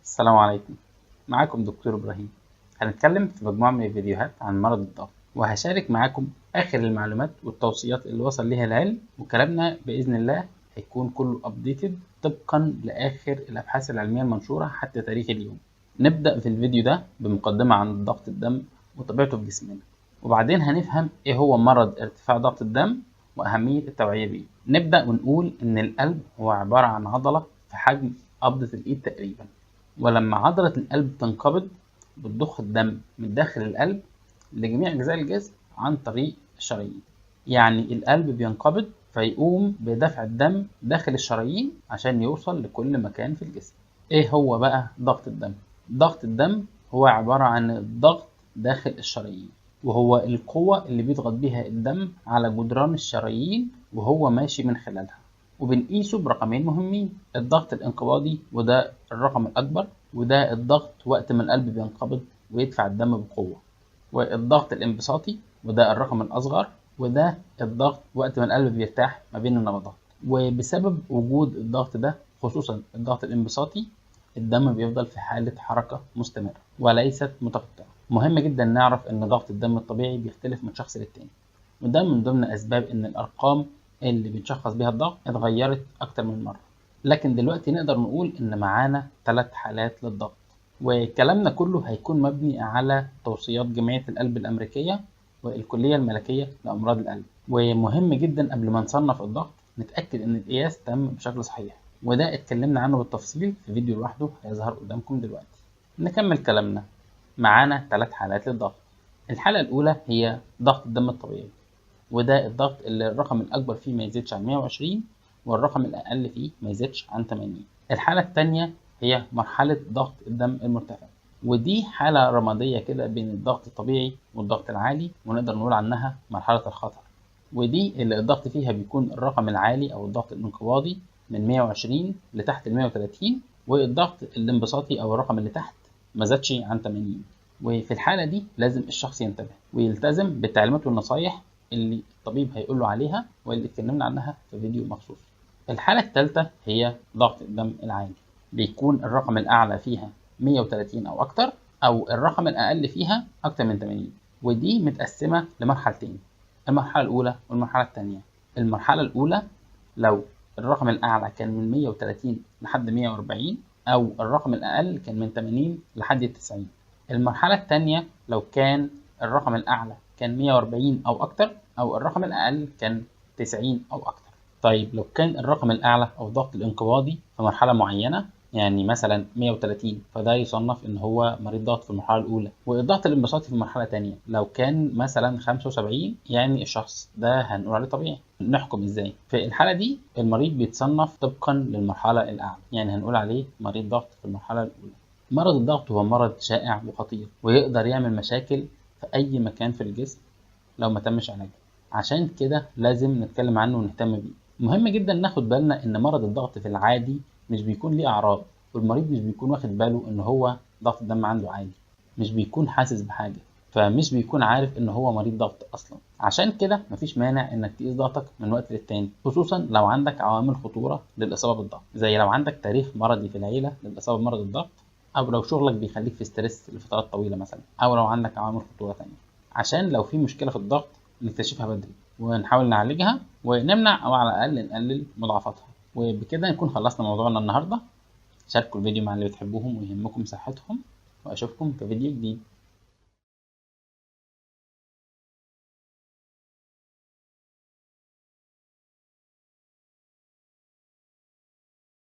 السلام عليكم، معاكم دكتور إبراهيم. هنتكلم في مجموعة من الفيديوهات عن مرض الضغط، وهشارك معاكم آخر المعلومات والتوصيات اللي وصل ليها العلم، وكلامنا بإذن الله هيكون كله updated طبقا لآخر الأبحاث العلمية المنشورة حتى تاريخ اليوم. نبدأ في الفيديو ده بمقدمة عن ضغط الدم وطبيعته في جسمنا، وبعدين هنفهم إيه هو مرض ارتفاع ضغط الدم وأهمية التوعية بيه. نبدأ ونقول إن القلب هو عبارة عن عضلة في حجم قبضة الإيد تقريبا، ولما عضلة القلب تنقبض بتضخ الدم من داخل القلب لجميع أجزاء الجسم عن طريق الشرايين. يعني القلب بينقبض فيقوم بدفع الدم داخل الشرايين عشان يوصل لكل مكان في الجسم. إيه هو بقى ضغط الدم؟ ضغط الدم هو عبارة عن الضغط داخل الشرايين، وهو القوة اللي بيضغط بيها الدم على جدران الشرايين وهو ماشي من خلالها. وبنقيسه برقمين مهمين: الضغط الانقباضي وده الرقم الأكبر، وده الضغط وقت ما القلب بينقبض ويدفع الدم بقوة، والضغط الانبساطي وده الرقم الأصغر، وده الضغط وقت ما القلب بيرتاح ما بين النبضات. وبسبب وجود الضغط ده، خصوصا الضغط الانبساطي، الدم بيفضل في حالة حركة مستمرة وليست متقطعة. مهم جدا نعرف إن ضغط الدم الطبيعي بيختلف من شخص للتاني، وده من ضمن أسباب إن الأرقام اللي بنشخص بيها الضغط اتغيرت أكتر من مرة. لكن دلوقتي نقدر نقول إن معانا 3 حالات للضغط، وكلامنا كله هيكون مبني على توصيات جمعية القلب الأمريكية والكلية الملكية لأمراض القلب. ومهم جدا قبل ما نصنف الضغط نتأكد إن القياس تم بشكل صحيح، وده اتكلمنا عنه بالتفصيل في فيديو لوحده هيظهر قدامكم دلوقتي. نكمل كلامنا. معانا 3 حالات للضغط. الحالة الأولى هي ضغط الدم الطبيعي، وده الضغط اللي الرقم الأكبر فيه ما يزيدش عن 120 والرقم الأقل فيه ما يزيدش عن 80. الحالة التانية هي مرحلة ضغط الدم المرتفع، ودي حالة رمادية كده بين الضغط الطبيعي والضغط العالي، ونقدر نقول عنها مرحلة الخطر، ودي اللي الضغط فيها بيكون الرقم العالي أو الضغط الانقباضي من 120 لتحت ال 130، والضغط الانبساطي أو الرقم اللي تحت ما زادش عن 80. وفي الحالة دي لازم الشخص ينتبه ويلتزم بالتعليمات والنصايح اللي الطبيب هيقوله عليها واللي اتكلمنا عنها في فيديو مخصوص. الحالة الثالثة هي ضغط الدم العالي، بيكون الرقم الأعلى فيها 130 أو أكتر، أو الرقم الأقل فيها أكتر من 80، ودي متقسمة لمرحلتين: المرحلة الأولى والمرحلة الثانية. المرحلة الأولى لو الرقم الأعلى كان من 130 لحد 140، أو الرقم الأقل كان من 80 لحد 90. المرحلة الثانية لو كان الرقم الأعلى كان 140 أو أكتر، أو الرقم الأقل كان 90 أو أكتر. طيب لو كان الرقم الأعلى أو الضغط الانقباضي في مرحلة معينة، يعني مثلا 130، فده يصنف إن هو مريض ضغط في المرحلة الأولى. والضغط الانبساطي في مرحلة تانية لو كان مثلا 75، يعني الشخص ده هنقول عليه طبيعي. نحكم إزاي؟ في الحالة دي المريض بيتصنف طبقا للمرحلة الأعلى، يعني هنقول عليه مريض ضغط في المرحلة الأولى. مرض الضغط هو مرض شائع وخطير، ويقدر يعمل مشاكل في أي مكان في الجسم لو ما تمش علاجه، عشان كده لازم نتكلم عنه ونهتم بيه. مهم جدا ناخد بالنا إن مرض الضغط في العادي مش بيكون ليه أعراض، والمريض مش بيكون واخد باله إن هو ضغط الدم عنده عالي، مش بيكون حاسس بحاجة، فمش بيكون عارف إن هو مريض ضغط أصلا. عشان كده مفيش مانع إنك تقيس ضغطك من وقت للتاني، خصوصا لو عندك عوامل خطورة للإصابة بالضغط، زي لو عندك تاريخ مرضي في العيلة للإصابة بمرض الضغط، أو لو شغلك بيخليك في stress لفترات طويلة مثلا، أو لو عندك عوامل خطورة تانية، عشان لو في مشكلة في الضغط نكتشفها بدري ونحاول نعالجها ونمنع أو على الأقل نقلل مضاعفاتها. وبكده نكون خلصنا موضوعنا النهاردة. شاركوا الفيديو مع اللي بتحبوهم ويهمكم صحتهم، وأشوفكم في فيديو جديد.